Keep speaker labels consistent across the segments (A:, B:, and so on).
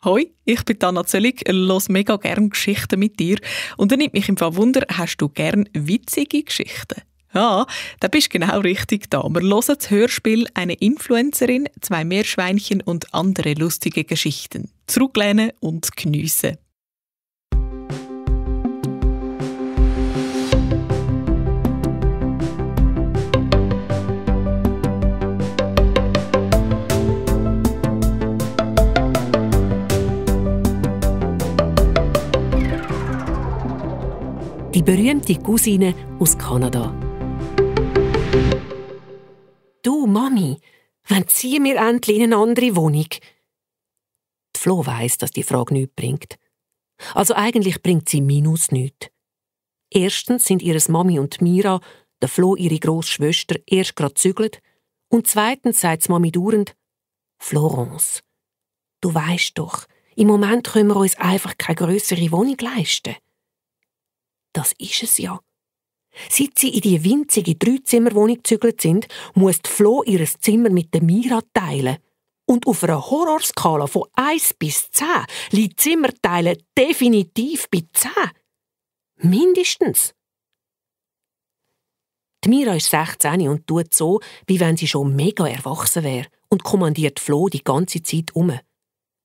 A: Hoi, ich bin Anna Zöllig, höre mega gerne Geschichten mit dir. Und dann nimmt mich im Fall Wunder, hast du gerne witzige Geschichten? Ja, da bist du genau richtig da. Wir hören das Hörspiel «Eine Influencerin, 2 Meerschweinchen und andere lustige Geschichten». Zurücklehnen und geniessen.
B: Die berühmte Cousine aus Kanada. «Du, Mami, wann ziehen wir endlich in eine andere Wohnung?» Die Flo weiss, dass die Frage nichts bringt. Also eigentlich bringt sie minus nichts. Erstens sind ihre Mami und Mira, der Flo ihre grosse Schwester, erst gerade gezügelt. Und zweitens sagt die Mami dauernd: «Florence, du weisst doch, im Moment können wir uns einfach keine grössere Wohnung leisten.» Das ist es ja. Seit sie in die winzige 3-Zimmer-Wohnung gezügelt sind, muss die Flo ihr Zimmer mit der Mira teilen. Und auf einer Horrorskala von 1 bis 10 liegt Zimmerteilen definitiv bei 10. Mindestens. Die Mira ist 16 und tut so, wie wenn sie schon mega erwachsen wäre und kommandiert Flo die ganze Zeit um.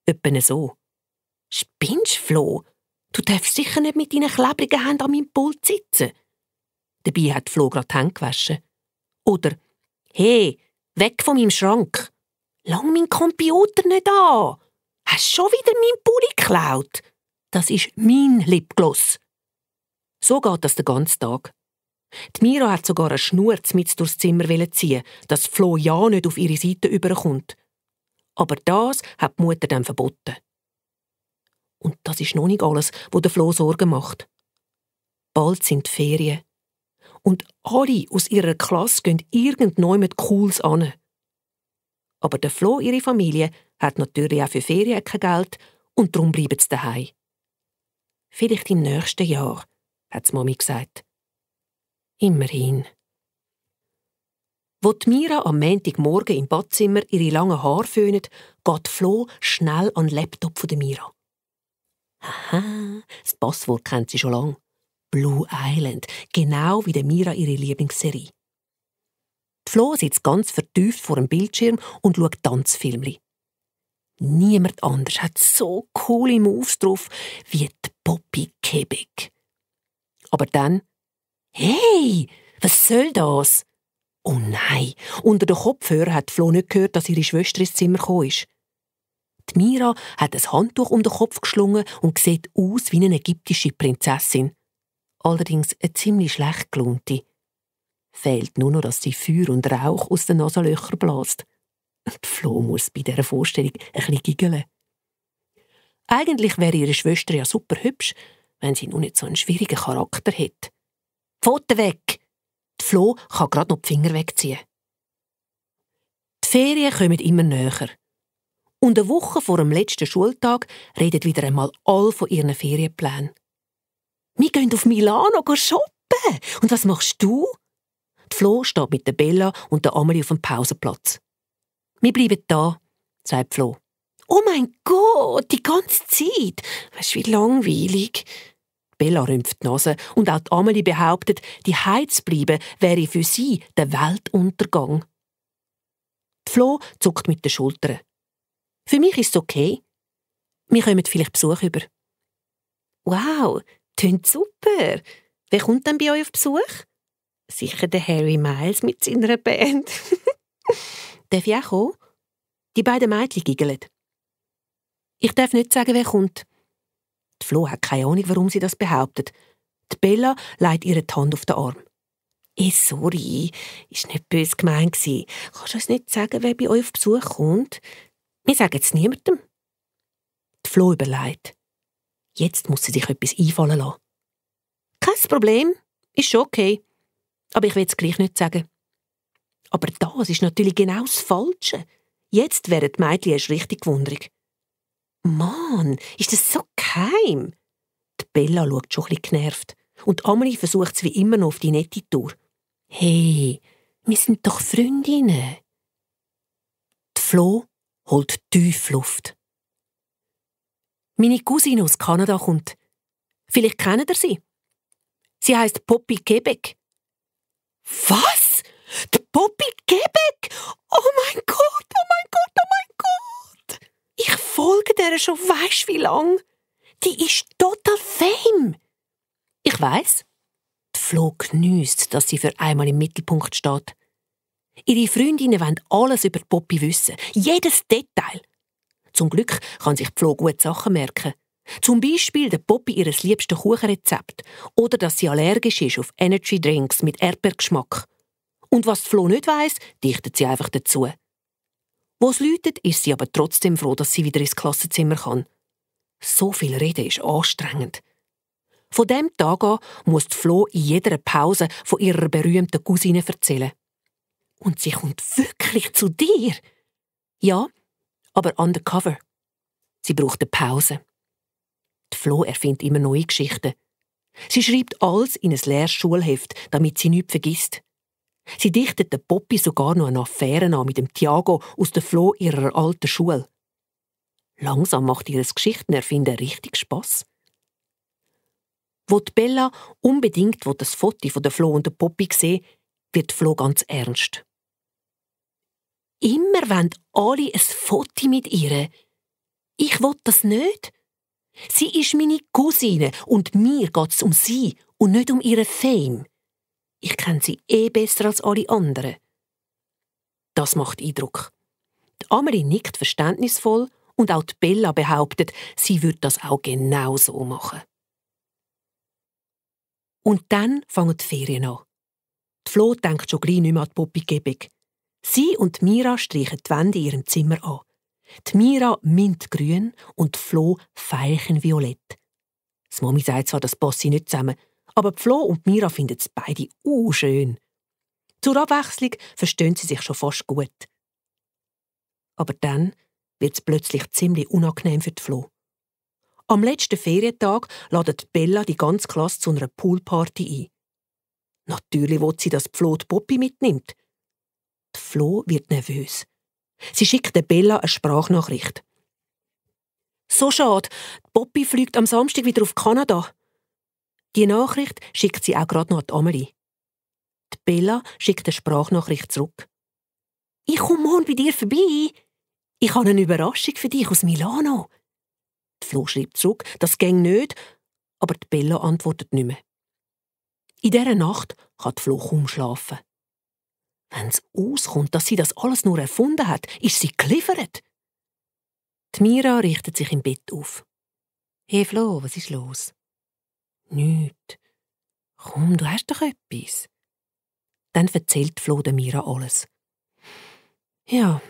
B: Etwa so: «Spinnst, Flo? Du darfst sicher nicht mit deinen klebrigen Händen an meinem Pult sitzen.» Dabei hat Flo gerade die Hände gewaschen. Oder: «Hey, weg von meinem Schrank! Lang meinen Computer nicht an! Hast schon wieder meinen Pulli geklaut? Das ist mein Lipgloss!» So geht das den ganzen Tag. Die Mira hat sogar eine Schnur mit durchs Zimmer ziehen, dass Flo ja nicht auf ihre Seite überkommt. Aber das hat die Mutter dann verboten. Und das ist noch nicht alles, wo der Flo Sorgen macht. Bald sind die Ferien. Und alle aus ihrer Klasse gehen irgendjemand Cooles an. Aber der Flo, ihre Familie, hat natürlich auch für Ferien kein Geld und darum bleiben sie daheim. «Vielleicht im nächsten Jahr», hat die Mami gesagt. Immerhin. Wo die Mira am Montagmorgen im Badzimmer ihre langen Haare föhnt, geht Flo schnell an den Laptop von der Mira. Aha, das Passwort kennt sie schon lange. Blue Island, genau wie der Mira ihre Lieblingsserie. Die Flo sitzt ganz vertieft vor dem Bildschirm und schaut Tanzfilmchen. Niemand anders hat so coole Moves drauf wie die Poppy Quebec. Aber dann: «Hey, was soll das?» Oh nein, unter den Kopfhörern hat Flo nicht gehört, dass ihre Schwester ins Zimmer gekommen ist. Die Mira hat ein Handtuch um den Kopf geschlungen und sieht aus wie eine ägyptische Prinzessin. Allerdings eine ziemlich schlecht gelaunte. Fehlt nur noch, dass sie Feuer und Rauch aus den Nasenlöchern bläst. Die Flo muss bei dieser Vorstellung ein bisschen giggeln. Eigentlich wäre ihre Schwester ja super hübsch, wenn sie nur nicht so einen schwierigen Charakter hätte. «Pfoten weg!» Die Flo kann gerade noch die Finger wegziehen. Die Ferien kommen immer näher. Und eine Woche vor dem letzten Schultag reden wieder einmal alle von ihren Ferienplänen. «Wir gehen auf Milano shoppen. Und was machst du?» Die Flo steht mit der Bella und der Amelie auf dem Pausenplatz. «Wir bleiben da», sagt Flo. «Oh mein Gott, die ganze Zeit! Weisst du, wie langweilig!» Bella rümpft die Nase und auch die Amelie behauptet, die Heiz bleiben wäre für sie der Weltuntergang. Die Flo zuckt mit den Schultern. «Für mich ist es okay. Wir kommen vielleicht Besuch über.» «Wow, tönt super. Wer kommt denn bei euch auf Besuch?» «Sicher der Harry Miles mit seiner Band.» «Darf ich auch kommen?» Die beiden Mädchen giggeln. «Ich darf nicht sagen, wer kommt.» Die Flo hat keine Ahnung, warum sie das behauptet. Die Bella legt ihr die Hand auf den Arm. Sorry, ist nicht böse gemeint gsi. Kannst du uns nicht sagen, wer bei euch auf Besuch kommt? Wir sagen es niemandem.» Die Flo überlegt. Jetzt muss sie sich etwas einfallen lassen. «Kein Problem, ist schon okay. Aber ich will es gleich nicht sagen.» Aber das ist natürlich genau das Falsche. Jetzt wären die Mädchen erst richtig wundrig. «Mann, ist das so geheim?» Die Bella schaut schon ein bisschen genervt. Und Amelie versucht es wie immer noch auf die nette Tour. «Hey, wir sind doch Freundinnen.» Die Flo holt tief Luft. Meine Cousine aus Kanada kommt. Vielleicht kennt ihr sie. Sie heisst Poppy Quebec. Was? Die Poppy Quebec? Oh mein Gott, oh mein Gott, oh mein Gott! Ich folge der schon weisst wie lang. Die ist total fame. Ich weiss. Die Flo geniesst, dass sie für einmal im Mittelpunkt steht. Ihre Freundinnen wollen alles über Poppy wissen. Jedes Detail. Zum Glück kann sich die Flo gut Sachen merken. Zum Beispiel der Poppy ihr liebstes Kuchenrezept oder dass sie allergisch ist auf Energy-Drinks mit Erdbeergeschmack. Und was die Flo nicht weiss, dichtet sie einfach dazu. Wo es läutet, ist sie aber trotzdem froh, dass sie wieder ins Klassenzimmer kann. So viel Reden ist anstrengend. Von dem Tag an muss die Flo in jeder Pause von ihrer berühmten Cousine erzählen. Und sie kommt wirklich zu dir? Ja, aber undercover. Sie braucht eine Pause. Die Flo erfindet immer neue Geschichten. Sie schreibt alles in ein leeres Schulheft, damit sie nichts vergisst. Sie dichtet der Poppy sogar noch eine Affäre an mit dem Thiago aus der Flo ihrer alten Schule. Langsam macht ihr das Geschichtenerfinden richtig Spass. Wo die Bella unbedingt das Foto von der Flo und der Poppy sehen, wird Flo ganz ernst. Immer wollen alle ein Foto mit ihr. Ich will das nicht. Sie ist meine Cousine und mir geht es um sie und nicht um ihre Fame. Ich kenne sie besser als alle anderen. Das macht Eindruck. Die Amelie nickt verständnisvoll und auch die Bella behauptet, sie würde das auch genau so machen. Und dann fangen die Ferien an. Die Flo denkt schon gleich nicht mehr an die Poppy Quebec. Sie und Mira streichen die Wände in ihrem Zimmer an. Die Mira mintgrün und die Flo veilchenviolett. Die Mami sagt zwar, das passt nicht zusammen, aber die Flo und Mira finden es beide schön. Zur Abwechslung verstehen sie sich schon fast gut. Aber dann wird es plötzlich ziemlich unangenehm für die Flo. Am letzten Ferientag ladet Bella die ganze Klasse zu einer Poolparty ein. Natürlich will sie, dass die Flo die Poppy mitnimmt. Die Flo wird nervös. Sie schickt der Bella eine Sprachnachricht. «So schade, die Poppy fliegt am Samstag wieder auf Kanada.» Die Nachricht schickt sie auch gerade noch an die Amelie. Die Bella schickt eine Sprachnachricht zurück. «Ich komme morgen bei dir vorbei. Ich habe eine Überraschung für dich aus Milano.» Die Flo schreibt zurück, das ginge nicht, aber die Bella antwortet nicht mehr. In dieser Nacht kann die Flo kaum schlafen. Wenn es auskommt, dass sie das alles nur erfunden hat, ist sie geliefert. Die Mira richtet sich im Bett auf. «Hey Flo, was ist los?» «Nichts. Komm, du hast doch etwas.» Dann erzählt Flo der Mira alles. «Ja,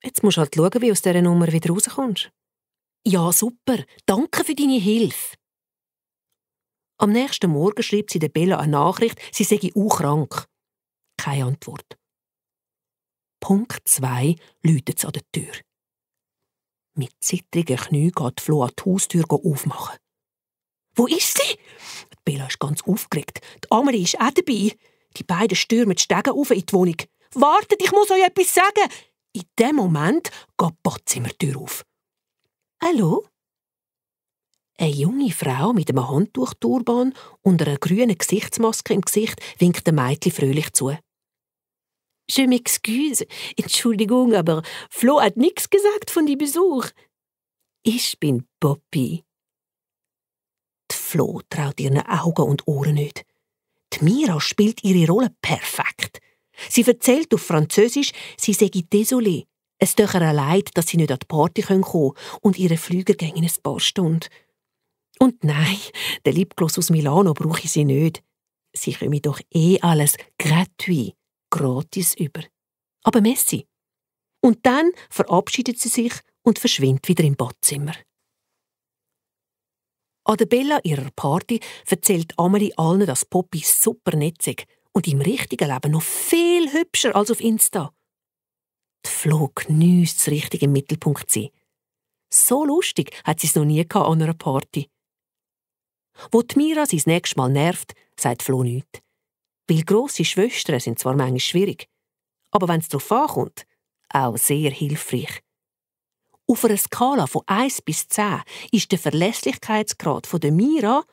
B: jetzt musst du halt schauen, wie du aus dieser Nummer wieder rauskommst.» «Ja, super. Danke für deine Hilfe.» Am nächsten Morgen schreibt sie der Bella eine Nachricht, sie sei auch krank. Keine Antwort. Punkt 2 läutet es an der Tür. Mit zittrigen Knien geht Flo an die Haustür aufmachen. «Wo ist sie?» Die Bella ist ganz aufgeregt. Die Amelie ist auch dabei. Die beiden stürmen die Stege auf in die Wohnung. «Wartet, ich muss euch etwas sagen!» In dem Moment geht die Badzimmertür auf. «Hallo?» Eine junge Frau mit einem Handtuchturban und einer grünen Gesichtsmaske im Gesicht winkt dem Mädchen fröhlich zu. «Je m'excuse, Entschuldigung, aber Flo hat nichts gesagt von dem Besuch.» «Ich bin Poppy.» Die Flo traut ihren Augen und Ohren nicht. Die Mira spielt ihre Rolle perfekt. Sie erzählt auf Französisch, sie sei désolé. Es tut ihr leid, dass sie nicht an die Party kommen können und ihre Flüge gehen in ein paar Stunden. Und nein, den Lipgloss aus Milano brauche ich sie nicht. Sie kommen doch alles gratuit, gratis über. Aber merci. Und dann verabschiedet sie sich und verschwindet wieder im Badzimmer. An der Bella ihrer Party erzählt Amelie allen, dass Poppy super nett sei und im richtigen Leben noch viel hübscher als auf Insta. Die Flo geniesst es richtig im Mittelpunkt zu sein. So lustig hat sie es noch nie an einer Party. Wo die Mira sie das nächste Mal nervt, sagt Flo nichts. Weil grosse Schwestern sind zwar manchmal schwierig, aber wenn es darauf ankommt, auch sehr hilfreich. Auf einer Skala von 1 bis 10 ist der Verlässlichkeitsgrad von der Mira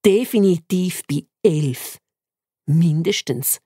B: definitiv bei 11. Mindestens.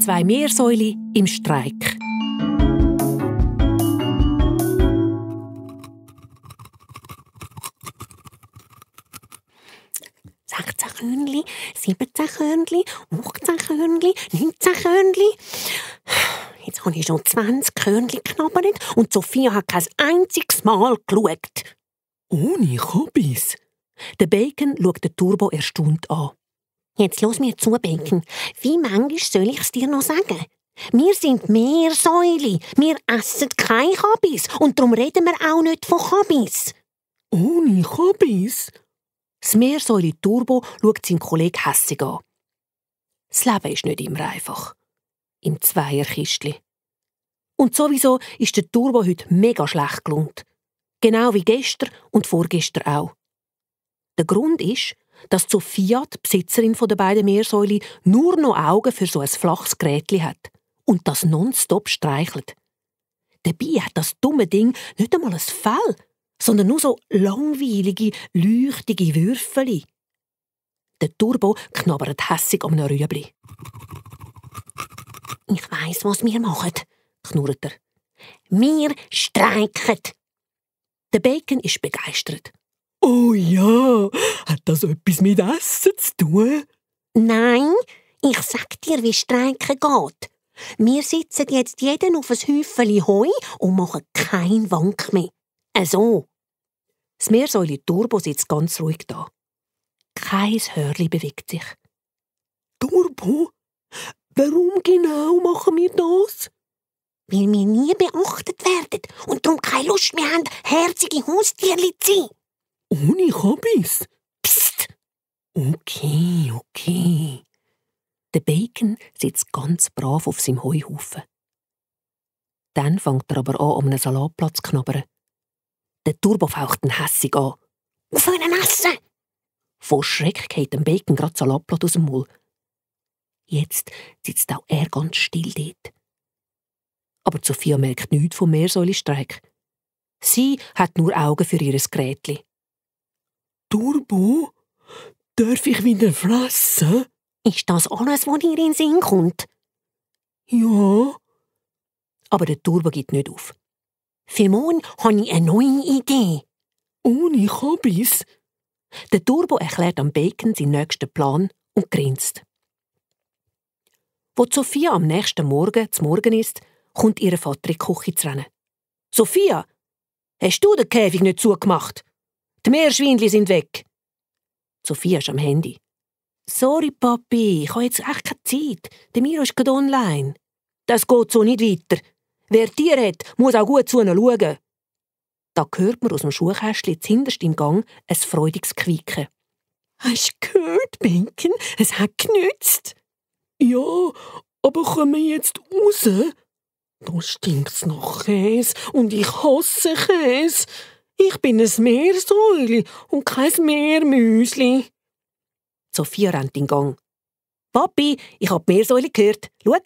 B: Zwei Meersäule im Streik. Körnli, 17 Körnli, 18 Körnli, 19 Körnli. Jetzt habe ich schon 20 Körnli geknabbert und Sophia hat kein einziges Mal geschaut.
C: Ohne Hobbys?
B: Der Bacon schaut den Turbo erstaunt an. Jetzt los mir zu, Bacon. Wie manchmal soll ich es dir noch sagen? Wir sind Meersäule. Wir essen keine Hobbys. Und darum reden wir auch nicht von Hobbys.
C: Ohne Hobbys?
B: Das Meersäule Turbo schaut seinen Kollegen hässig an. Das Leben ist nicht immer einfach. Im Zweierkistli. Und sowieso ist der Turbo heute mega schlecht gelohnt. Genau wie gestern und vorgestern auch. Der Grund ist, dass Sophia, die Besitzerin der beiden Meersäule, nur noch Augen für so ein flaches Gerätchen hat und das nonstop streichelt. Dabei hat das dumme Ding nicht einmal ein Fell, sondern nur so langweilige, leuchtige Würfeli. Der Turbo knabbert hässig am Rüebli. «Ich weiss, was wir machen», knurrt er. «Wir streiken». Der Bacon ist begeistert.
C: Oh ja, hat das etwas mit Essen zu tun?
B: «Nein, ich sag dir, wie Streiken geht. Wir sitzen jetzt jeden auf ein Häufchen Heu und machen keinen Wank mehr. So.» Das Meersäule Turbo sitzt ganz ruhig da. Kein Hörli bewegt sich.
C: Turbo? Warum genau machen wir das?
B: Weil wir nie beachtet werden und darum keine Lust mehr haben, herzige Haustierli zu sein.
C: Ohne Hobbys?
B: Psst!
C: Okay.
B: Der Bacon sitzt ganz brav auf seinem Heuhaufen. Dann fängt er aber an einem Salatblatt zu knabbern. Der Turbo faucht ihn hässig an. «Aufhören essen!» Vor Schreck geht dem Bacon gerade das Salatblatt aus dem Maul. Jetzt sitzt auch er ganz still dort. Aber Sophia merkt nichts vom Meersäulestreik. Sie hat nur Augen für ihr Gerätchen.
C: Turbo? Darf ich wieder fressen?
B: Ist das alles, was dir in den Sinn kommt?
C: Ja.
B: Aber der Turbo gibt nicht auf. Für morgen habe ich eine neue Idee.
C: Ohne Hobbys?
B: Der Turbo erklärt am Bacon seinen nächsten Plan und grinst. Wo Sophia am nächsten Morgen zu Morgen isst, kommt ihr Vater in die Küche zu rennen. «Sophia, hast du den Käfig nicht zugemacht? Die Meerschweinchen sind weg.» Sophia ist am Handy. «Sorry, Papi, ich habe jetzt echt keine Zeit. Der Miro ist gerade online.» «Das geht so nicht weiter. Wer Tiere hat, muss auch gut zu ihnen schauen.» Da hört man aus dem Schuhkästchen zuhinterst im Gang ein freudiges Quieken.
C: «Hast du gehört, Bacon? Es hat genützt.» «Ja, aber kommen wir jetzt raus? Da stinkt's nach Käse und ich hasse Käse. Ich bin ein Meersäule und kein Meermüsli.»
B: Sophia rennt in den Gang. «Papi, ich habe die Meersäule gehört. Schau,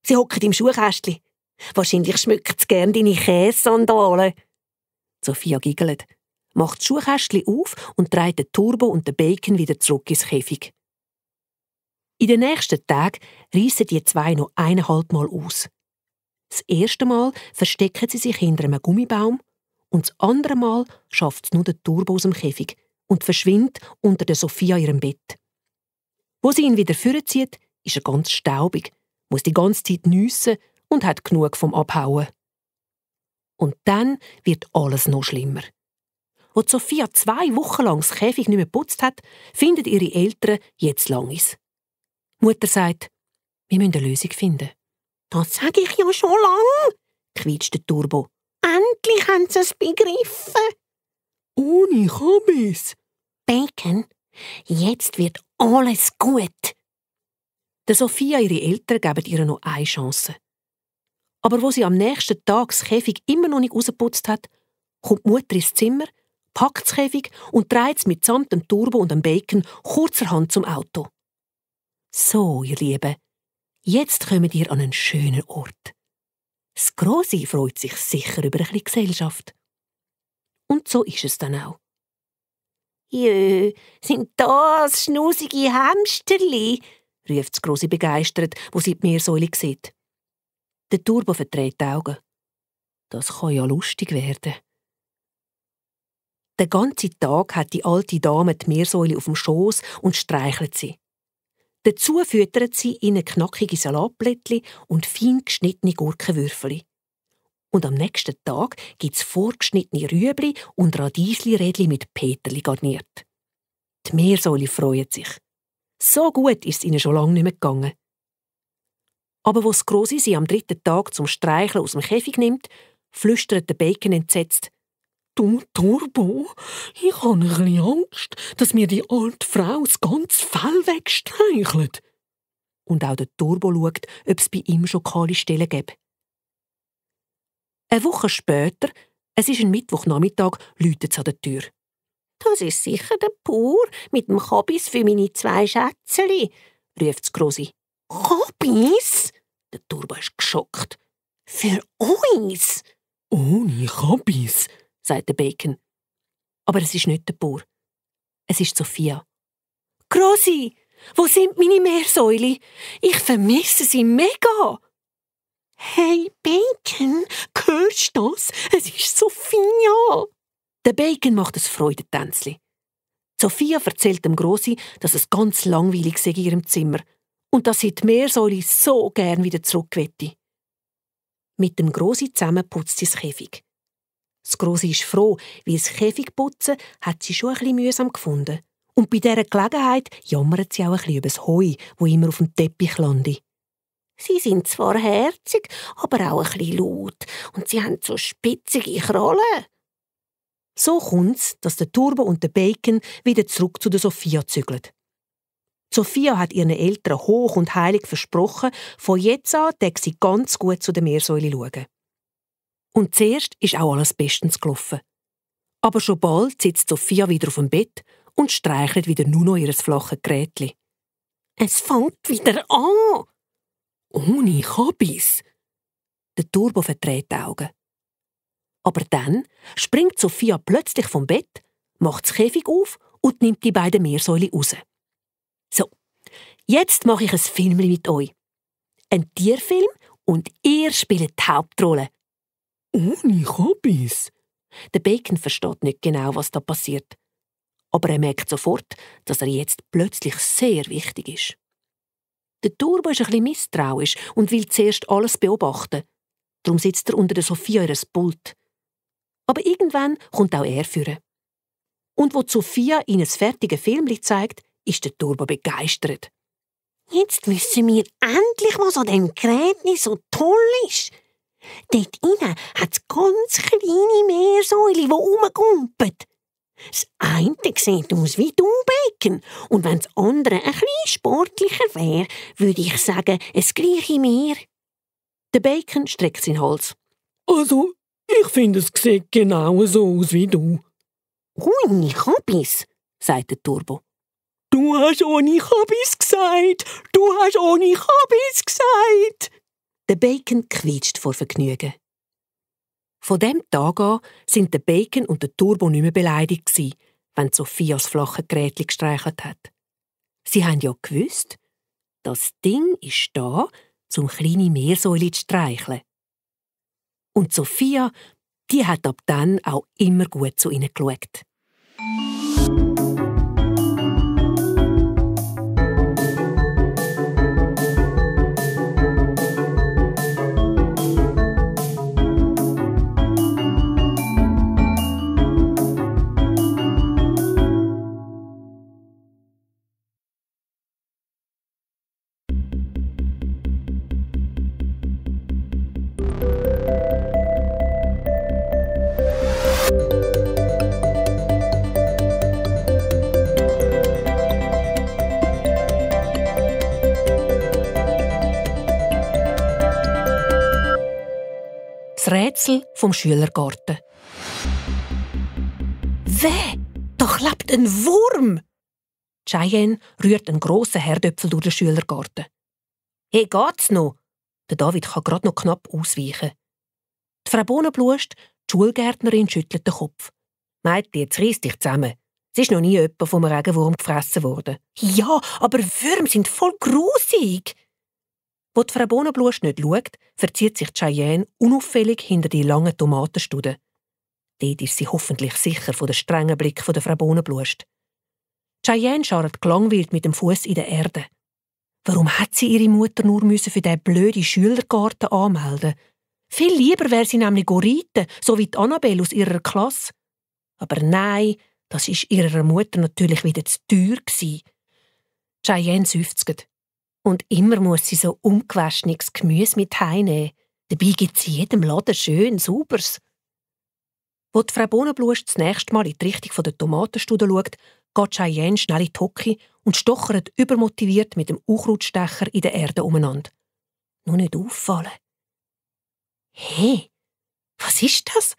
B: sie hockt im Schuhkästchen. Wahrscheinlich schmückt sie gern deine Käsesandalen.» Sophia giggelt, macht das Schuhkästchen auf und dreht den Turbo und den Bacon wieder zurück ins Käfig. In den nächsten Tagen reissen die zwei noch 1,5 Mal aus. Das erste Mal verstecken sie sich hinter einem Gummibaum und das andere Mal schafft es nur der Turbo aus dem Käfig und verschwindet unter der Sophia ihrem Bett. Wo sie ihn wieder vorzieht, ist er ganz staubig, muss die ganze Zeit niessen und hat genug vom Abhauen. Und dann wird alles noch schlimmer. wo Sophia 2 Wochen lang das Käfig nicht mehr geputzt hat, finden ihre Eltern jetzt Langis. Die Mutter sagt, wir müssen eine Lösung finden.
C: Das sage ich ja schon lange,
B: quietscht der Turbo.
C: Endlich haben sie es begriffen.
D: Ohne Kabis.
C: Bacon, jetzt wird alles gut.
B: Der Sophia, ihre Eltern, geben ihr noch eine Chance. Aber wo sie am nächsten Tag das Käfig immer noch nicht rausgeputzt hat, kommt die Mutter ins Zimmer, packt das Käfig und dreht es mitsamt dem Turbo und dem Bacon kurzerhand zum Auto. So, ihr Lieben, jetzt kommt ihr an einen schönen Ort. Das Grossi freut sich sicher über ein bisschen Gesellschaft. Und so ist es dann auch.
C: Jö, sind das schnusige Hamsterli?
B: Ruft das Grossi begeistert, wo sie die Meersäule sieht. Der Turbo verdreht die Augen. Das kann ja lustig werden. Den ganzen Tag hat die alte Dame die Meersäule auf dem Schoss und streichelt sie. Dazu füttert sie ihnen knackige Salatblättchen und fein geschnittene Gurkenwürfel. Und am nächsten Tag gibt es vorgeschnittene Rüebli und Radiesli-Rädli mit Peterli garniert. Die Meersäule freuen sich. So gut ist es ihnen schon lange nicht mehr gegangen. Aber wo das Grossi sie am 3. Tag zum Streicheln aus dem Käfig nimmt, flüstert der Bacon entsetzt:
D: Du, Turbo, ich habe ein bisschen Angst, dass mir die alte Frau das ganze Fell wegstreichelt.
B: Und auch der Turbo schaut, ob es bei ihm schon kahle Stellen gibt. Eine Woche später, es ist ein Mittwochnachmittag, läutet es an der Tür.
C: Das ist sicher der Bauer mit dem Kabis für meine 2 Schätzeli,
B: ruft das Grossi.
C: Kabis?
B: Der Turbo ist geschockt.
C: Für uns?
D: Ohne Kabis,
B: sagt der Bacon. Aber es ist nicht der Bauer. Es ist Sophia.
C: Grossi, wo sind meine Meersäule? Ich vermisse sie mega. Hey Bacon, hörst du das? Es ist Sophia.
B: Der Bacon macht ein Freudentänzli. Sophia erzählt dem Grossi, dass es ganz langweilig sei in ihrem Zimmer und dass sie die Meersäule so gern wieder zurück möchte. Mit dem Grossi zusammen putzt sie das Käfig. Das Grossi ist froh, weil das Käfigputzen hat sie schon ein bisschen mühsam gefunden. Und bei dieser Gelegenheit jammert sie auch ein bisschen über das Heu, das immer auf dem Teppich landet.
C: Sie sind zwar herzig, aber auch ein bisschen laut. Und sie haben so spitzige Krallen.
B: So kommt es, dass der Turbo und der Bacon wieder zurück zu der Sophia zügeln. Sophia hat ihren Eltern hoch und heilig versprochen, von jetzt an würde sie ganz gut zu der Meersäule schauen. Und zuerst ist auch alles bestens gelaufen. Aber schon bald sitzt Sophia wieder auf dem Bett und streichelt wieder nur noch ihr flaches Gerätchen.
C: Es fängt wieder an.
D: Ohne Kabis.
B: Der Turbo verdreht die Augen. Aber dann springt Sophia plötzlich vom Bett, macht das Käfig auf und nimmt die beiden Meersäule raus. So, jetzt mache ich ein Film mit euch. Ein Tierfilm und ihr spielt die Hauptrolle.
D: Ohne Kabis.
B: Der Bacon versteht nicht genau, was da passiert. Aber er merkt sofort, dass er jetzt plötzlich sehr wichtig ist. Der Turbo ist ein bisschen misstrauisch und will zuerst alles beobachten. Darum sitzt er unter der Sophia ihres Pult. Aber irgendwann kommt auch er führen. Und wo Sophia ihnen das fertige Filmchen zeigt, ist der Turbo begeistert.
C: Jetzt wissen wir endlich, was an dem Gerät nicht so toll ist. Dort innen hat es ganz kleine Meersäule, die rumkumpen. Das eine sieht aus wie du, Bacon. Und wenn das andere ein bisschen sportlicher wäre, würde ich sagen, es gleiche Meer.
B: Der Bacon streckt seinen Hals.
D: Also, ich finde, es sieht genau so aus wie du.
C: Ohne Kabis,
B: sagt der Turbo.
D: Du hast ohne Kabis gesagt! Du hast ohne Kabis gesagt!
B: Der Bacon quietscht vor Vergnügen. Von dem Tag an sind der Bacon und der Turbo nicht mehr beleidigt gewesen, wenn Sophia das flache Gerätchen gestreichelt hat. Sie haben ja gewusst, das Ding ist da, um kleine Meersäule zu streicheln. Und Sophia, die hat ab dann auch immer gut zu ihnen geschaut. Rätsel vom Schülergarten. Weh, da klebt ein Wurm! Cheyenne rührt einen grossen Herdöpfel durch den Schülergarten. «Hey, geht's noch?» Der David kann gerade noch knapp ausweichen. Die Frau Bohnenblust, die Schulgärtnerin, schüttelt den Kopf. «Mädchen, jetzt reiss dich zusammen. Es ist noch nie jemand vom Regenwurm gefressen worden.» «Ja, aber Würmer sind voll grusig!» Wo die Frau Bohnenblust nicht schaut, verzieht sich Cheyenne unauffällig hinter die langen Tomatenstuden. Dort ist sie hoffentlich sicher von den strengen Blick der Frau Bohnenblust. Cheyenne scharrt gelangweilt mit dem Fuß in der Erde. Warum hat sie ihre Mutter nur für diesen blöden Schülergarten anmelden? Viel lieber wäre sie nämlich reiten, so wie die Annabelle aus ihrer Klasse. Aber nein, das war ihrer Mutter natürlich wieder zu teuer gewesen. Cheyenne seufzt. Und immer muss sie so ungewaschenes Gemüse mit heimnehmen. Dabei gibt sie jedem Laden schön Sauberes. Wo die Frau Bohnenblust das nächste Mal in die Richtung der Tomatenstuden schaut, geht Cheyenne schnell in die Hocke und stochert übermotiviert mit dem Unkrautstecher in der Erde umeinander. Nur nicht auffallen. Hey, was ist das?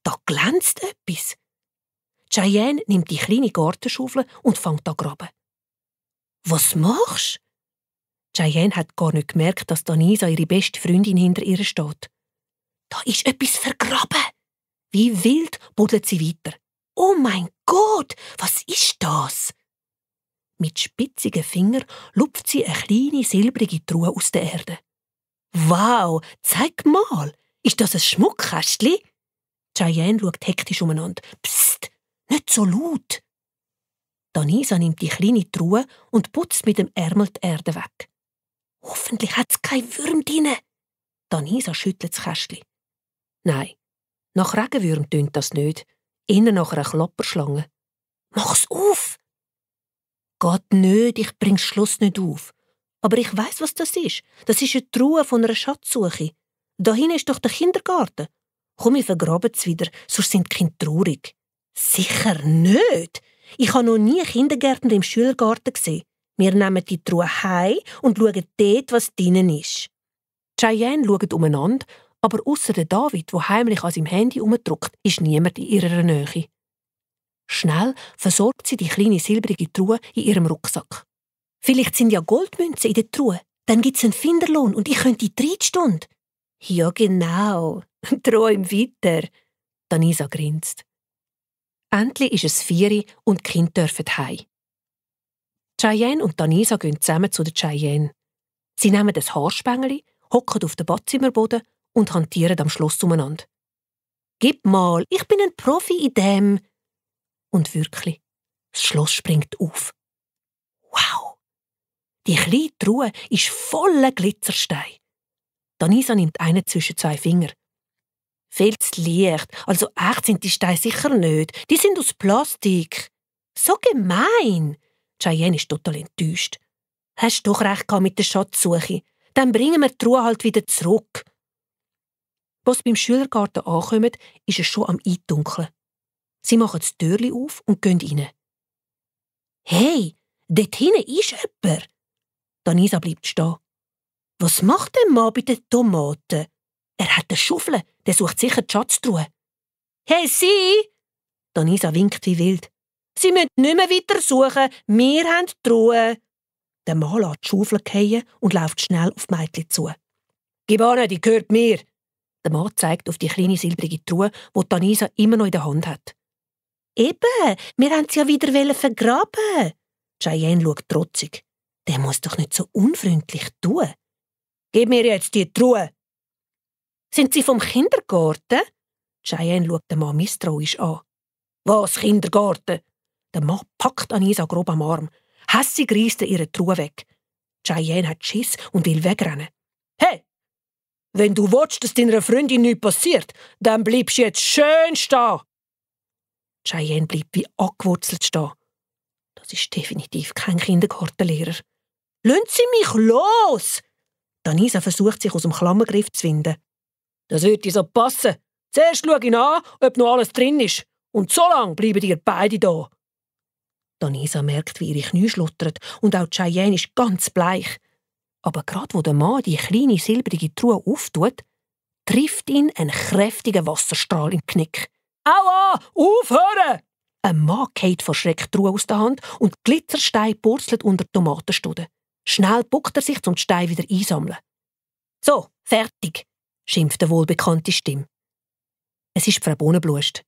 B: Da glänzt etwas. Cheyenne nimmt die kleine Gartenschaufel und fängt an zu graben. Was machst du? Cheyenne hat gar nicht gemerkt, dass Danisa, ihre beste Freundin, hinter ihr steht. Da ist etwas vergraben. Wie wild buddelt sie weiter. Oh mein Gott, was ist das? Mit spitzigen Fingern lupft sie eine kleine silbrige Truhe aus der Erde. Wow, zeig mal, ist das ein Schmuckkästchen? Cheyenne schaut hektisch umeinander. Psst, nicht so laut. Danisa nimmt die kleine Truhe und putzt mit dem Ärmel die Erde weg. Hoffentlich hat es kein Würm drin. Danisa schüttelt das Kästchen. Nein, nach Regenwürm tönt das nicht. Eher nach einer Klapperschlange. Mach's auf! Geht nicht, ich bring's Schluss nicht auf. Aber ich weiss, was das ist. Das ist eine Truhe von einer Schatzsuche. Da hinten ist doch der Kindergarten. Komm, wir vergraben's wieder, sonst sind die Kinder traurig. Sicher nicht! Ich habe noch nie Kindergärtner im Schülergarten gesehen. Wir nehmen die Truhe heim und schauen dort, was drinnen ist. Cheyenne schaut umeinander, aber ausser der David, der heimlich an seinem Handy herumdruckt, ist niemand in ihrer Nähe. Schnell versorgt sie die kleine silbrige Truhe in ihrem Rucksack. Vielleicht sind ja Goldmünzen in der Truhe. Dann gibt's einen Finderlohn und ich könnte in 3 Stunden. Ja, genau. Träum weiter. Danisa grinst. Endlich ist es 4 und die Kinder dürfen heim. Cheyenne und Danisa gehen zusammen zu der Cheyenne. Sie nehmen das Haarspengeli, hocken auf den Badzimmerboden und hantieren am Schloss umeinander. «Gib mal, ich bin ein Profi in dem!» Und wirklich, das Schloss springt auf. Wow! Die kleine Truhe ist voller Glitzerstein. Danisa nimmt einen zwischen 2 Finger. Viel zu leicht, also echt sind die Steine sicher nicht. Die sind aus Plastik. So gemein! Cheyenne ist total enttäuscht. Hast doch recht gehabt mit der Schatzsuche. Dann bringen wir die Truhe halt wieder zurück. Als sie beim Schülergarten ankommen, ist es schon am Eindunkeln. Sie machen das Türchen auf und gehen rein. «Hey, dort hinten ist jemand!» Danisa bleibt stehen. «Was macht der Mann bei den Tomaten? Er hat eine Schaufel, der sucht sicher die Schatztruhe.» «Hey, Sie!» Danisa winkt wie wild. «Sie müssen nicht mehr weiter suchen, wir haben die Truhe.» Der Mann lässt die Schaufel fallen und läuft schnell auf die Mädchen zu. «Gib an, die gehört mir!» Der Mann zeigt auf die kleine silbrige Truhe, die Danisa immer noch in der Hand hat. «Eben, wir haben sie ja wieder vergraben!» Cheyenne schaut trotzig. «Der muss doch nicht so unfreundlich tun!» «Gib mir jetzt die Truhe!» «Sind Sie vom Kindergarten?» Cheyenne schaut den Mann misstrauisch an. «Was, Kindergarten?» Der Mann packt Anisa grob am Arm. Hässig reisst er ihre Truhe weg. Cheyenne hat Schiss und will wegrennen. «Hey! Wenn du willst, dass deiner Freundin nichts passiert, dann bleibst du jetzt schön stehen!» Cheyenne bleibt wie angewurzelt stehen. Das ist definitiv kein Kindergartenlehrer. «Lassen Sie mich los!» Danisa versucht, sich aus dem Klammergriff zu winden. «Das wird dir so passen. Zuerst schau ihn an, ob noch alles drin ist. Und so lange bleiben ihr beide da.» Danisa merkt, wie ihre Knie schluttern und auch Cheyenne ist ganz bleich. Aber gerade wo der Mann die kleine silbrige Truhe auftut, trifft ihn ein kräftiger Wasserstrahl im Knick.
C: Aua! Aufhören!
B: Ein Mann geht vor Schreck die Ruhe aus der Hand und Glitzerstein purzelt unter die Tomatenstuden. Schnell buckt er sich, um die Steine wieder einsammeln. «So, fertig!» schimpft eine wohlbekannte Stimme. Es ist Frau Bohnenblust.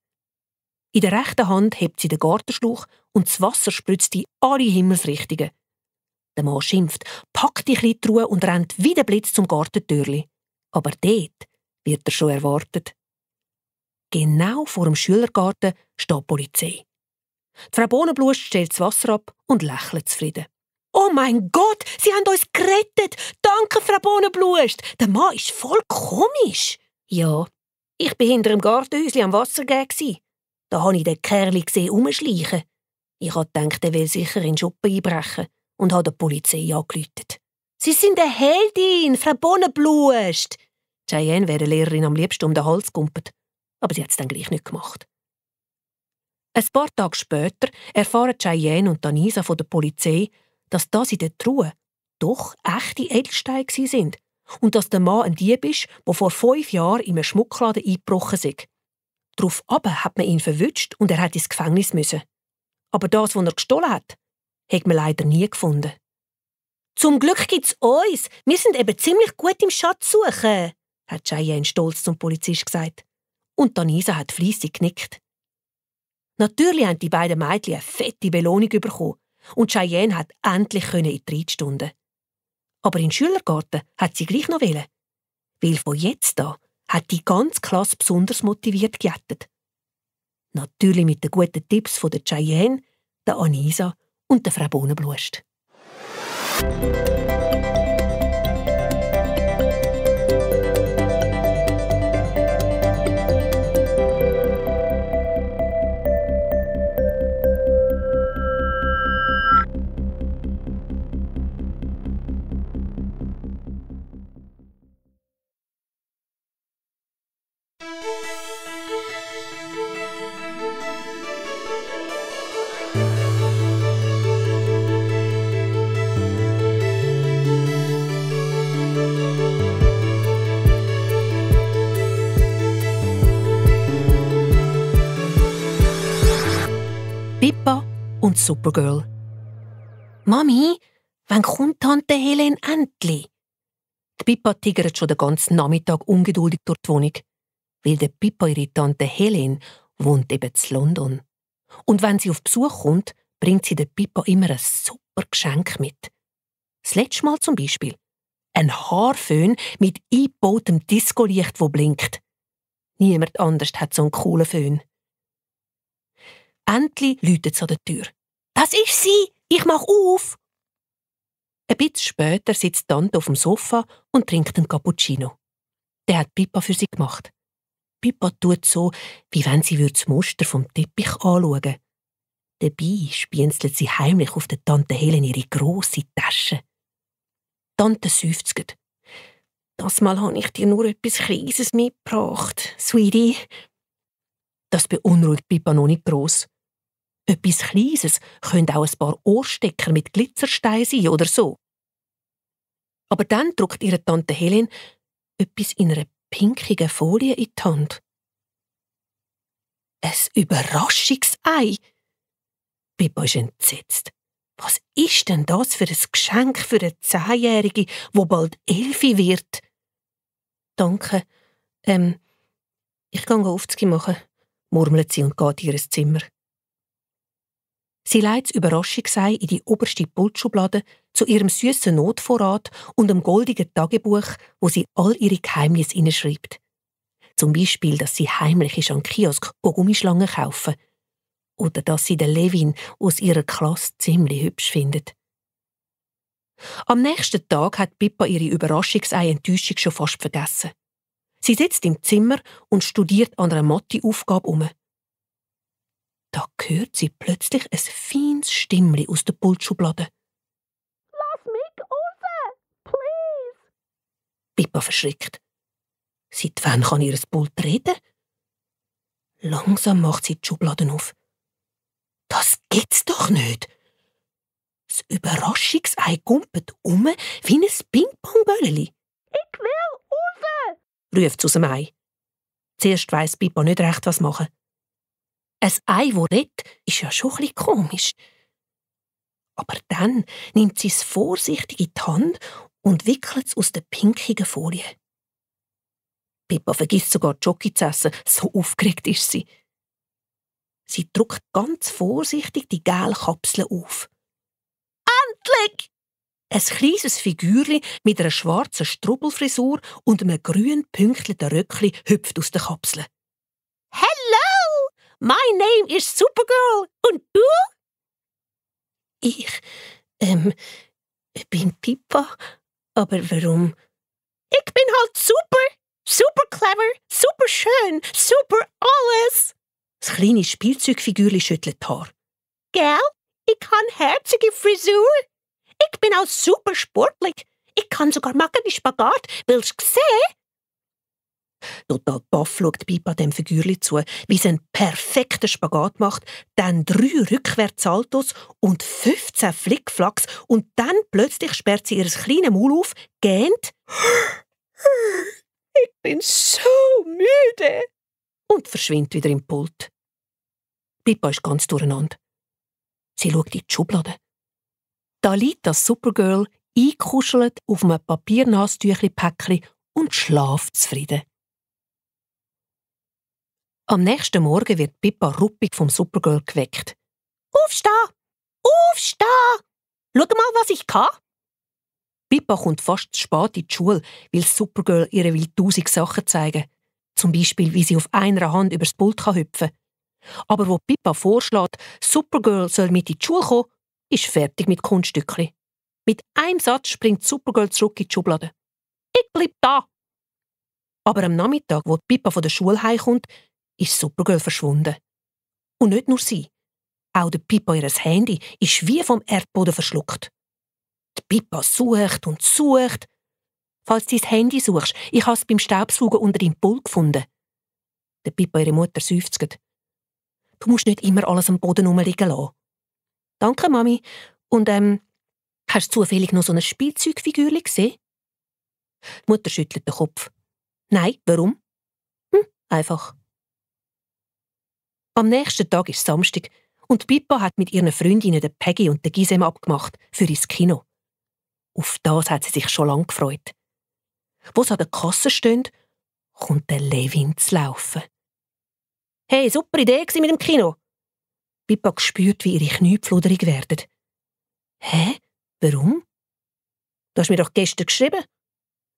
B: In der rechten Hand hebt sie den Gartenschlauch und das Wasser spritzt in alle Himmelsrichtungen. Der Mann schimpft, packt die kleine Truhe und rennt wie der Blitz zum Gartentürli. Aber dort wird er schon erwartet. Genau vor dem Schülergarten steht die Polizei. Die Frau Bohnenblust stellt das Wasser ab und lächelt zufrieden. «Oh mein Gott, Sie haben uns gerettet! Danke, Frau Bohnenblust! Der Mann ist voll komisch!» «Ja, ich war hinter dem Gartenhäuschen am Wassergehen. Da habe ich den Kerl gesehen rumschleichen. Ich habe gedacht, er will sicher in den Schuppen einbrechen und habe der Polizei angerufen. «Sie sind eine Heldin, Frau Bohnenblust!» Cheyenne wäre der Lehrerin am liebsten um den Hals gegumpelt, aber sie hat es dann gleich nicht gemacht. Ein paar Tage später erfahren Cheyenne und Anisa von der Polizei, dass das in der Truhe doch echte Edelsteine waren und dass der Mann ein Dieb ist, der vor 5 Jahren in einem Schmuckladen eingebrochen ist. Daraufhin hat man ihn verwünscht und er hat ins Gefängnis müssen. Aber das, was er gestohlen hat man leider nie gefunden. «Zum Glück gibt's uns. Wir sind eben ziemlich gut im Schatzsuchen», hat Cheyenne stolz zum Polizist gesagt. Und Anisa hat fleissig genickt. Natürlich haben die beiden Mädchen eine fette Belohnung bekommen und Cheyenne hat endlich in die Reitstunden. Aber in den Schülergarten hat sie gleich noch wollen. Weil von jetzt an hat die ganze Klasse besonders motiviert gejettet. Natürlich mit den guten Tipps von der Cheyenne, der Anisa und der Frau Bohnenblust. Pippa und Supergirl. «Mami, wann kommt Tante Helen endlich?» Die Pippa tigert schon den ganzen Nachmittag ungeduldig durch die Wohnung, weil der Pippa ihre Tante Helen wohnt eben in London. Und wenn sie auf Besuch kommt, bringt sie der Pippa immer ein super Geschenk mit. Das letzte Mal zum Beispiel ein Haarföhn mit eingebautem Discolicht, das blinkt. Niemand anders hat so einen coolen Föhn. Endlich läutet es an der Tür. «Das ist sie! Ich mach auf!» Ein bisschen später sitzt Tante auf dem Sofa und trinkt einen Cappuccino. Der hat Pippa für sie gemacht. Pippa tut so, wie wenn sie das Muster vom Teppich anschauen würde. Dabei spienzelt sie heimlich auf der Tante Helen ihre grosse Tasche. Tante seufzt. «Das Mal habe ich dir nur etwas Kleines mitgebracht, Sweetie.» Das beunruhigt Pippa noch nicht gross. Etwas Kleines können auch ein paar Ohrstecker mit Glitzersteinen sein oder so. Aber dann drückt ihre Tante Helen etwas in einer pinkigen Folie in die Hand. Ein Überraschungsei! Pippa ist entsetzt. Was ist denn das für ein Geschenk für eine 10-Jährige, die bald 11 wird? «Danke. Ich gehe Aufzüge machen», murmelt sie und geht in ihr Zimmer. Sie legt das Überraschungsei in die oberste Pultschublade zu ihrem süßen Notvorrat und einem goldigen Tagebuch, wo sie all ihre Geheimnisse hineinschreibt. Zum Beispiel, dass sie heimlich ist an Kiosk Gummischlangen kaufen oder dass sie den Levin aus ihrer Klasse ziemlich hübsch findet. Am nächsten Tag hat Pippa ihre Überraschungsei-Enttäuschung schon fast vergessen. Sie sitzt im Zimmer und studiert an einer Mathe-Aufgabe um. Da hört sie plötzlich ein feines Stimmli aus der Pultschublade.
C: «Lass mich raus! Please!»
B: Pippa verschrickt. Seit wann kann ihr Pult reden? Langsam macht sie die Schubladen auf. Das gibt's doch nicht! Das Überraschungsei gumpet wie ein Ping-Pong-Bölleli.
C: «Ich will raus!
B: ruft aus dem Ei. Zuerst weiss Pippa nicht recht, was machen. Ein Ei, das redet, ist ja schon ein bisschen komisch. Aber dann nimmt sie es vorsichtig in die Hand und wickelt es aus der pinkigen Folie. Pippa vergisst sogar die Schoki zu essen, so aufgeregt ist sie. Sie drückt ganz vorsichtig die gelbe Kapsel auf. Endlich! Ein kleines Figürchen mit einer schwarzen Strubbelfrisur und einem grün pünktlichen Röckchen hüpft aus der Kapsel. Hello! My name is Supergirl. Und du? Ich bin Pippa. Aber warum? Ich bin halt super! Super clever, super schön, super alles! Das kleine Spielzeugfigürchen schüttelt die Haare. Gell? Ich habe herzige Frisur. Ich bin auch super sportlich. Ich kann sogar machen die Spagat. Willst du sehen? Total baff schaut Pippa dem Figürchen zu, wie sie einen perfekten Spagat macht, dann 3 Rückwärtssaltos und 15 Flickflacks und dann plötzlich sperrt sie ihr kleines Maul auf, gähnt
C: Ich bin so müde.
B: Und verschwindet wieder im Pult. Pippa ist ganz durcheinander. Sie schaut in die Schublade. Da liegt das Supergirl eingekuschelt auf einem Papiernasstüchli-Päckchen und schlaft zufrieden. Am nächsten Morgen wird Pippa ruppig vom Supergirl geweckt. Aufstehen! Aufstehen! Schau mal, was ich kann! Pippa kommt fast zu spät in die Schule, weil Supergirl ihr will 1000 Sachen zeigen. Zum Beispiel, wie sie auf einer Hand übers Pult hüpfen kann. Aber wo Pippa vorschlägt, Supergirl soll mit in die Schule kommen, ist fertig mit Kunststückchen. Mit einem Satz springt Supergirl zurück in die Schublade. Ich bleib da! Aber am Nachmittag, wo Pippa von der Schule heimkommt, ist Supergirl verschwunden. Und nicht nur sie. Auch der Pippa ihres Handy ist wie vom Erdboden verschluckt. Die Pippa sucht und sucht. Falls du dein Handy suchst, ich habe es beim Staubsaugen unter deinem Pult gefunden. Der Pippa ihre Mutter seufzt. Du musst nicht immer alles am Boden rumliegen lassen. Danke, Mami. Und hast du zufällig noch so ein Spielzeugfigürchen gesehen? Die Mutter schüttelt den Kopf. Nein, warum? Einfach. Am nächsten Tag ist Samstag und Pippa hat mit ihren Freundinnen der Peggy und der Gisem abgemacht für ins Kino. Auf das hat sie sich schon lange gefreut. Wo sie an der Kasse stehen, kommt der Levin zu laufen. «Hey, super Idee mit dem Kino!» Pippa spürt, wie ihre Knie fludrig werden. «Hä? Warum?» «Du hast mir doch gestern geschrieben.»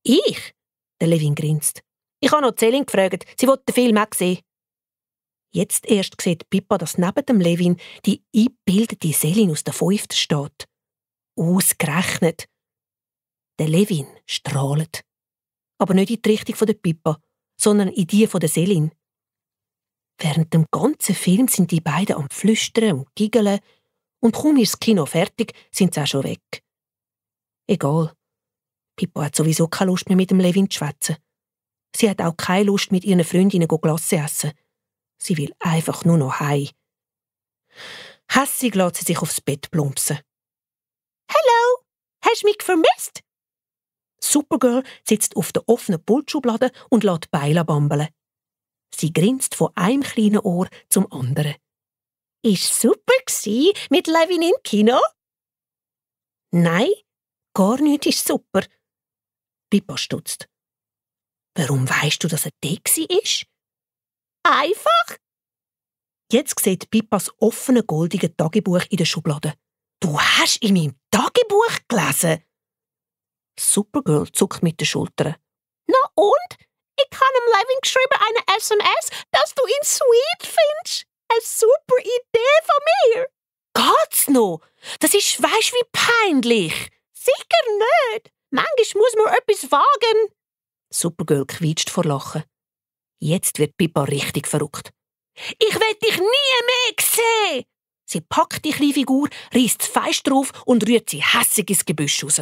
B: «Ich?» Der Levin grinst. «Ich habe noch Celine gefragt, sie wollte den Film auch sehen.» Jetzt erst sieht Pippa, dass neben dem Levin die eingebildete Celine aus der 5. steht. Ausgerechnet. Der Levin strahlt. Aber nicht in die Richtung von der Pippa, sondern in die von der Celine. Während dem ganzen Film sind die beiden am Flüstern und Giggeln und kaum ist das Kino fertig, sind sie auch schon weg. Egal. Pippa hat sowieso keine Lust mehr mit dem Levin zu schwätzen. Sie hat auch keine Lust, mit ihren Freundinnen Glasse essen. Sie will einfach nur noch heim. Hässig lässt sie sich aufs Bett plumpsen. «Hallo, hast du mich vermisst?» Supergirl sitzt auf der offenen Pultschublade und lässt Beile bambeln. Sie grinst von einem kleinen Ohr zum anderen. «Ist super gsi mit Levin im Kino?» «Nein, gar nicht ist super.» Pippa stutzt. «Warum weisst du, dass er da war?» «Einfach!» Jetzt sieht Pippas offene goldige Tagebuch in der Schublade. «Du hast in meinem Tagebuch gelesen?» Supergirl zuckt mit den Schultern. «Na und? Ich habe dem Levin geschrieben eine SMS, dass du ihn sweet findest. Eine super Idee von mir!» «Geht's noch? Das ist, weisst wie peinlich!» «Sicher nicht! Manchmal muss man etwas wagen!» Supergirl quietscht vor Lachen. Jetzt wird Pippa richtig verrückt. «Ich will dich nie mehr sehen!» Sie packt die kleine Figur, reißt fest drauf und rührt sie hässig ins Gebüsch raus.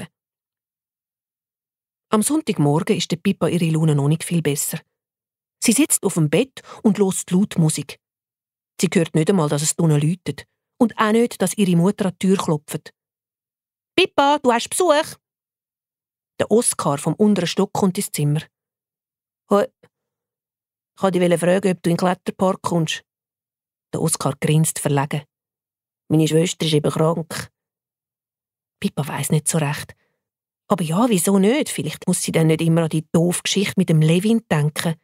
B: Am Sonntagmorgen ist der Pippa ihre Laune noch nicht viel besser. Sie sitzt auf dem Bett und hört laut Musik. Sie hört nicht einmal, dass es drinnen läutet. Und auch nicht, dass ihre Mutter an die Tür klopft. «Pippa, du hast Besuch!» Der Oskar vom unteren Stock kommt ins Zimmer. Hoi. Ich wollte dich fragen, ob du in den Kletterpark kommst. Der Oskar grinst verlegen. Meine Schwester ist eben krank. Pippa weiss nicht so recht. Aber ja, wieso nicht? Vielleicht muss sie dann nicht immer an die doofe Geschichte mit dem Levin denken.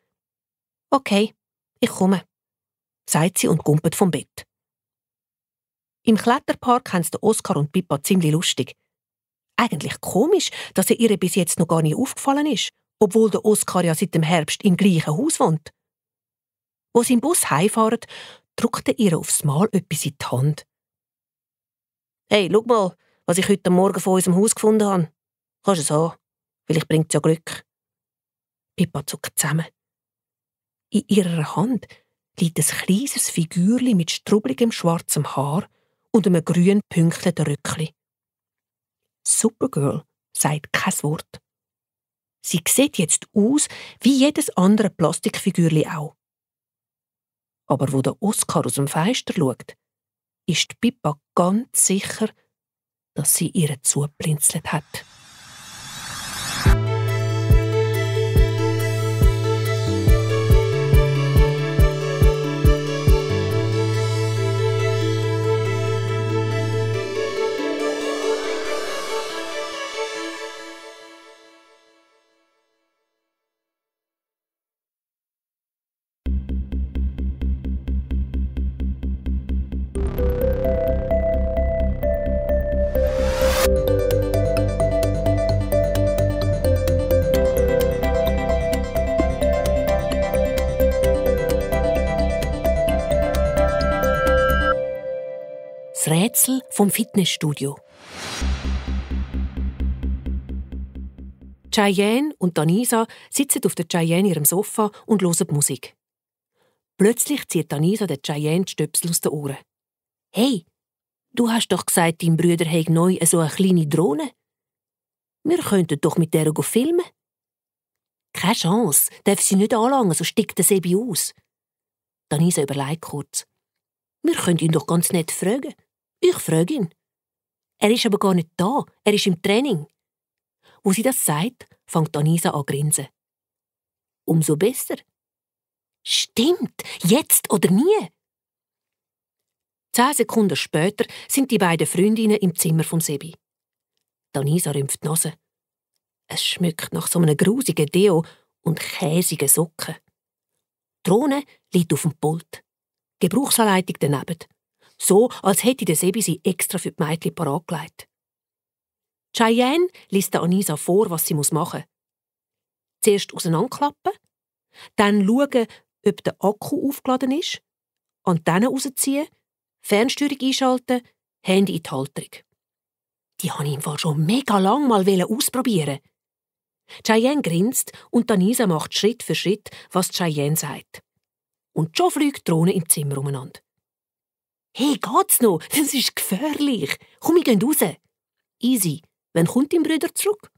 B: Okay, ich komme, sagt sie und gumpet vom Bett. Im Kletterpark haben es Oskar und Pippa ziemlich lustig. Eigentlich komisch, dass er ihr bis jetzt noch gar nicht aufgefallen ist, obwohl der Oskar ja seit dem Herbst im gleichen Haus wohnt. Wo sie im Bus heimfahren, drückt er ihr aufs Mal etwas in die Hand. «Hey, schau mal, was ich heute Morgen von unserem Haus gefunden habe. Kannst du es haben? Vielleicht bringt es ja Glück.» Pippa zuckt zusammen. In ihrer Hand liegt ein kleines Figürchen mit strubbeligem schwarzem Haar und einem grün pünktlichen Röckchen. Supergirl sagt kein Wort. Sie sieht jetzt aus wie jedes andere Plastikfigürchen auch. Aber wo der Oskar aus dem Fenster schaut, ist Pippa ganz sicher, dass sie ihr zublinzelt hat. Das Rätsel vom Fitnessstudio. Cheyenne und Danisa sitzen auf der Cheyenne ihrem Sofa und hören Musik. Plötzlich zieht Danisa der Cheyenne die Stöpsel aus den Ohren. «Hey, du hast doch gesagt, dein Bruder hätte neu so eine kleine Drohne. Wir könnten doch mit der filmen.» «Keine Chance, darf sie nicht anlangen, so stickt der Sebi aus.» Danisa überlegt kurz. «Wir können ihn doch ganz nett fragen. Ich frage ihn. Er ist aber gar nicht da, er ist im Training.» Wo sie das sagt, fängt Danisa an zu grinsen. «Umso besser.» «Stimmt, jetzt oder nie.» 10 Sekunden später sind die beiden Freundinnen im Zimmer vom Sebi. Danisa rümpft die Nase. Es schmeckt nach so einem grusigen Deo und käsigen Socken. Die Drohne liegt auf dem Pult. Gebrauchsanleitung daneben. So, als hätte der Sebi sie extra für die Mädchen parat gelegt. Cheyenne liest der Anisa vor, was sie machen muss. Zuerst auseinanderklappen, dann schauen, ob der Akku aufgeladen ist, Antennen rausziehen, Fernsteuerung einschalten, Handy in die Halterung. Die wollte ich im Fall schon mega lang mal ausprobieren. Cheyenne grinst und Anisa macht Schritt für Schritt, was Cheyenne sagt. Und schon fliegt die Drohne im Zimmer umeinander. «Hey, geht's noch? Das ist gefährlich. Komm, wir gehen raus.» «Easy. Wann kommt dein Bruder zurück?»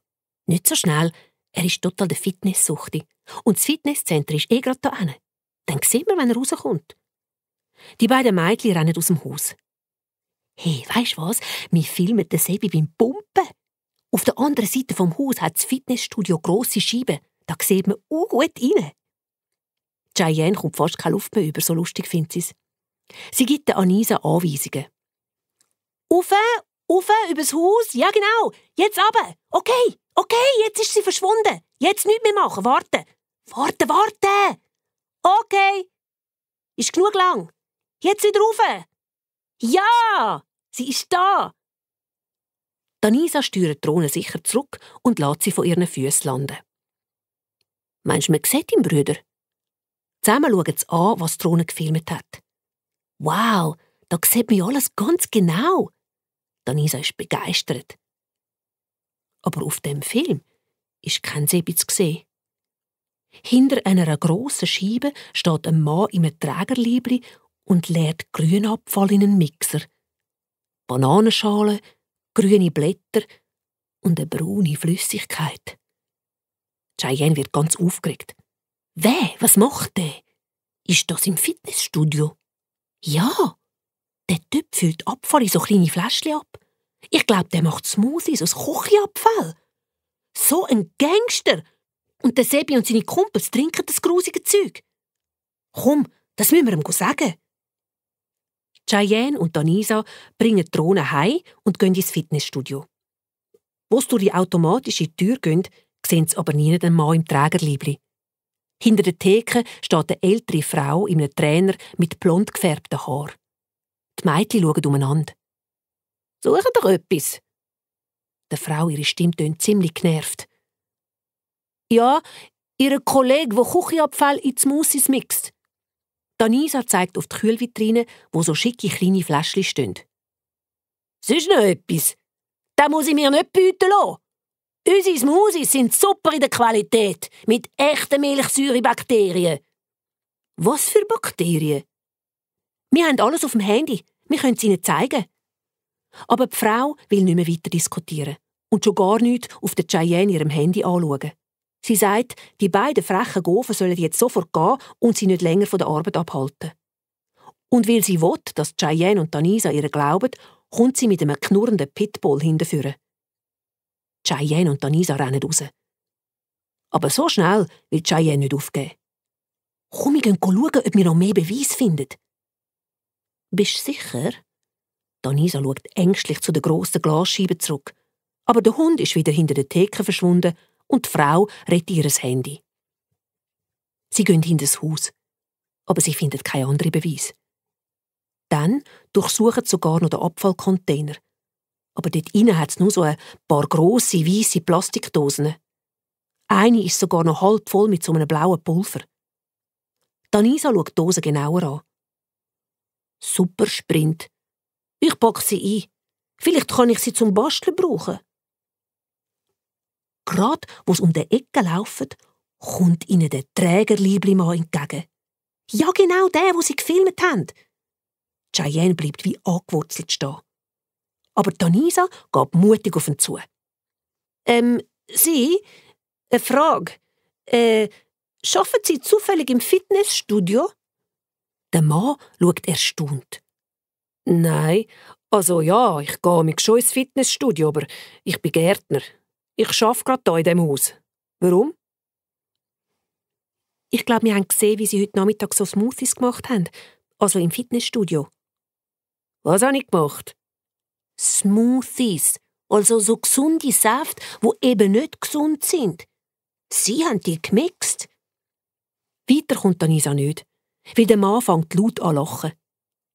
B: «Nicht so schnell. Er ist total der Fitnesssuchti. Und das Fitnesszentrum ist gerade da hinten. Dann sehen wir, wenn er rauskommt.» Die beiden Mädchen rennen aus dem Haus. «Hey, weisst was? Wir filmen den Sebi beim Pumpen. Auf der anderen Seite vom Haus hat das Fitnessstudio grosse Scheiben. Da sieht man gut rein.» Cheyenne kommt fast keine Luft mehr über, so lustig findet sie es. Sie gibt der Anisa Anweisungen. «Ufe, übers Haus, ja genau, jetzt runter. Okay, jetzt ist sie verschwunden. Jetzt nichts mehr machen, warten. Warten. Okay, ist genug lang. Jetzt wieder rauf. Ja, sie ist da.» Danisa steuert die Drohne sicher zurück und lässt sie von ihren Füßen landen. «Meinst du, man sieht ihn, Brüder?» Zusammen schauen sie an, was die Drohne gefilmt hat. «Wow, da sieht man ja alles ganz genau.» Danisa ist begeistert. Aber auf dem Film ist kein Sebi zu sehen. Hinter einer grossen Scheibe steht ein Mann in einem Trägerliebli und leert Grünabfall in einen Mixer. Bananenschalen, grüne Blätter und eine braune Flüssigkeit. Cheyenne wird ganz aufgeregt. «Wer? Was macht der? Ist das im Fitnessstudio?» «Ja, der Typ füllt Abfall in so kleine Fläschchen ab. Ich glaube, der macht Smoothies aus Küchenabfall. So ein Gangster! Und der Sebi und seine Kumpels trinken das grusige Zeug. Komm, das müssen wir ihm sagen. Cheyenne und Danisa bringen die Drohne heim und gehen ins Fitnessstudio. Wo sie durch die automatische Tür gehen, sehen sie aber nie den Mann im Trägerliebli. Hinter der Theke steht eine ältere Frau in einem Trainer mit blond gefärbten Haaren. Die Mädchen schauen umeinander. «Suchen doch etwas!» Der Frau, ihre Stimme tönt ziemlich genervt. «Ja, Ihr Kollege, der Küchenabfall in die Smoothies mixt.» Danisa zeigt auf die Kühlvitrine, wo so schicke kleine Fläschchen stehen. «Sonst noch etwas? Das muss ich mir nicht bieten lassen. Unsere Smoothies sind super in der Qualität, mit echten Milchsäurebakterien.» «Was für Bakterien?» «Wir haben alles auf dem Handy. Wir können es Ihnen zeigen.» Aber die Frau will nicht mehr weiter diskutieren und schon gar nichts auf der Cheyenne ihrem Handy anschauen. Sie sagt, die beiden frechen Gofen sollen jetzt sofort gehen und sie nicht länger von der Arbeit abhalten. Und weil sie will, dass Cheyenne und Danisa ihr glauben, kommt sie mit einem knurrenden Pitbull hinterführen. Cheyenne und Danisa rennen raus. Aber so schnell will Cheyenne nicht aufgeben. «Komm, wir gehen schauen, ob wir noch mehr Beweis finden.» «Bist du sicher?» Danisa schaut ängstlich zu der grossen Glasscheibe zurück. Aber der Hund ist wieder hinter der Theke verschwunden und die Frau rettet ihr Handy. Sie gehen hinter das Haus, aber sie finden keinen anderen Beweis. Dann durchsuchen sie sogar noch den Abfallcontainer. Aber dort innen hat es nur so ein paar grosse, weisse Plastikdosen. Eine ist sogar noch halb voll mit so einem blauen Pulver. Danisa schaut die Dose genauer an. «Super Sprint. Ich packe sie ein. Vielleicht kann ich sie zum Basteln brauchen.» Gerade, wo sie um die Ecke laufen, kommt ihnen der Trägerliebli-Mann entgegen. Ja, genau der, wo sie gefilmt haben. Cheyenne bleibt wie angewurzelt stehen. Aber Danisa geht mutig auf ihn zu. Sie? Eine Frage. Arbeiten Sie zufällig im Fitnessstudio?» Der Mann schaut erstaunt. «Nein, also ja, ich gehe mich schon ins Fitnessstudio, aber ich bin Gärtner. Ich arbeite gerade hier in diesem Haus. Warum?» «Ich glaube, wir haben gesehen, wie Sie heute Nachmittag so Smoothies gemacht haben. Also im Fitnessstudio.» «Was habe ich gemacht?» «Smoothies. Also so gesunde Säfte, die eben nicht gesund sind. Sie haben die gemixt.» Weiter kommt Danisa nicht, weil der Mann fängt laut an zu lachen.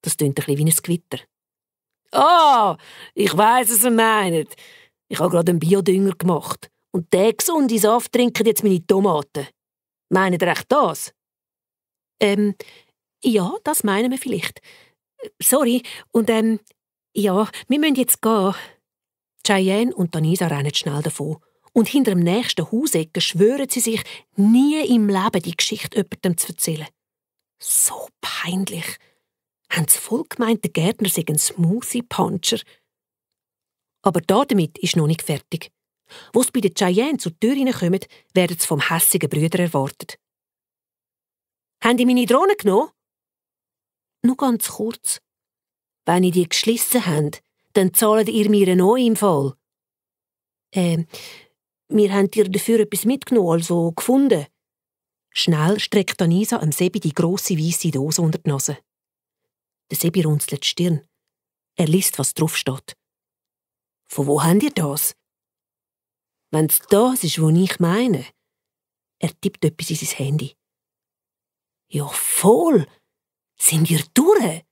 B: Das tönt ein bisschen wie ein Gewitter. «Ah, ich weiss, was ihr meint. Ich habe gerade einen Biodünger gemacht. Und den gesunden Saft trinken jetzt meine Tomaten. Meint ihr echt das?» Ja, das meinen wir vielleicht. Sorry, und ja, wir müssen jetzt gehen.» Cheyenne und Danisa rennen schnell davon. Und hinter dem nächsten Hausecke schwören sie sich, nie im Leben die Geschichte jemandem zu erzählen. So peinlich. Haben sie voll gemeint, der Gärtner sei ein Smoothie-Puncher. Aber damit ist noch nicht fertig. Wo sie bei der Cheyenne zur Tür hineinkommen, werden sie vom hässigen Brüder erwartet. «Haben die meine Drohne genommen?» «Nur ganz kurz.» «Wenn ihr die geschlissen habt, dann zahlt ihr mir eine neue im Fall.» «Wir haben dir dafür etwas mitgenommen, also gefunden.» Schnell streckt Danisa am Sebi die grosse weisse Dose unter die Nase. Der Sebi runzelt die Stirn. Er liest, was drauf steht. «Von wo habt ihr das?» «Wenn's das ist, was ich meine.» Er tippt etwas in sein Handy. «Ja, voll! Sind ihr durch?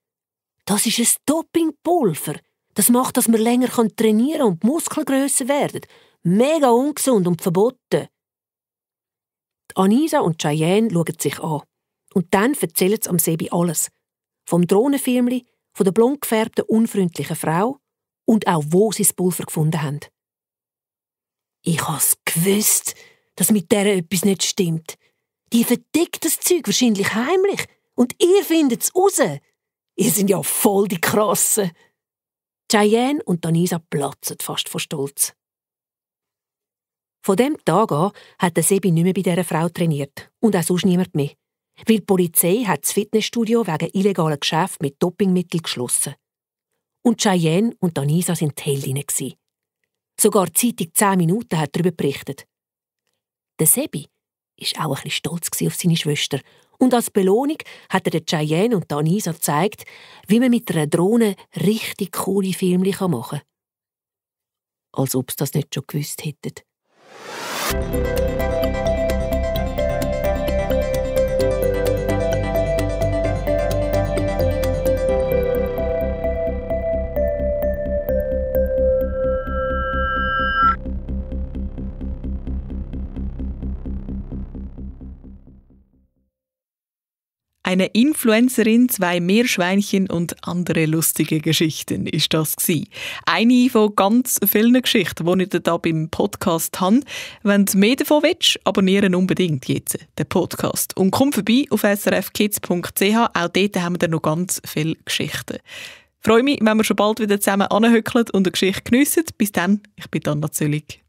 B: Das ist ein Dopingpulver. Das macht, dass man länger trainieren und die Muskeln grösser werden. Mega ungesund und verboten.» Anisa und Cheyenne schauen sich an. Und dann erzählen sie am Sebi alles. Vom Drohnenfilmli, von der blond gefärbten, unfreundlichen Frau und auch, wo sie das Pulver gefunden haben. «Ich has gewusst, dass mit der etwas nicht stimmt. Die verdeckt das Zeug wahrscheinlich heimlich. Und ihr findet es raus. Ihr sind ja voll die Krassen.» Cheyenne und Danisa platzen fast vor Stolz. Von dem Tag an hat der Sebi nicht mehr bei dieser Frau trainiert und auch sonst niemand mehr. Weil die Polizei hat das Fitnessstudio wegen illegalen Geschäften mit Dopingmitteln geschlossen. Und Cheyenne und Danisa sind die Heldinnen gewesen. Sogar die Zeitung 10 Minuten hat darüber berichtet. Der Sebi war auch ein bisschen stolz auf seine Schwester. Und als Belohnung hat er Cheyenne und Anisa gezeigt, wie man mit einer Drohne richtig coole Filme machen kann. Als ob sie das nicht schon gewusst hätten.
A: Eine Influencerin, 2 Meerschweinchen und andere lustige Geschichten ist das gsi. Eine von ganz vielen Geschichten, die ich da beim Podcast habe. Wenn du mehr davon willst, abonnieren unbedingt jetzt den Podcast. Und komm vorbei auf srfkids.ch, auch dort haben wir noch ganz viele Geschichten. Ich freue mich, wenn wir schon bald wieder zusammen anhöckeln und eine Geschichte geniessen. Bis dann, ich bin Anna Zöllig.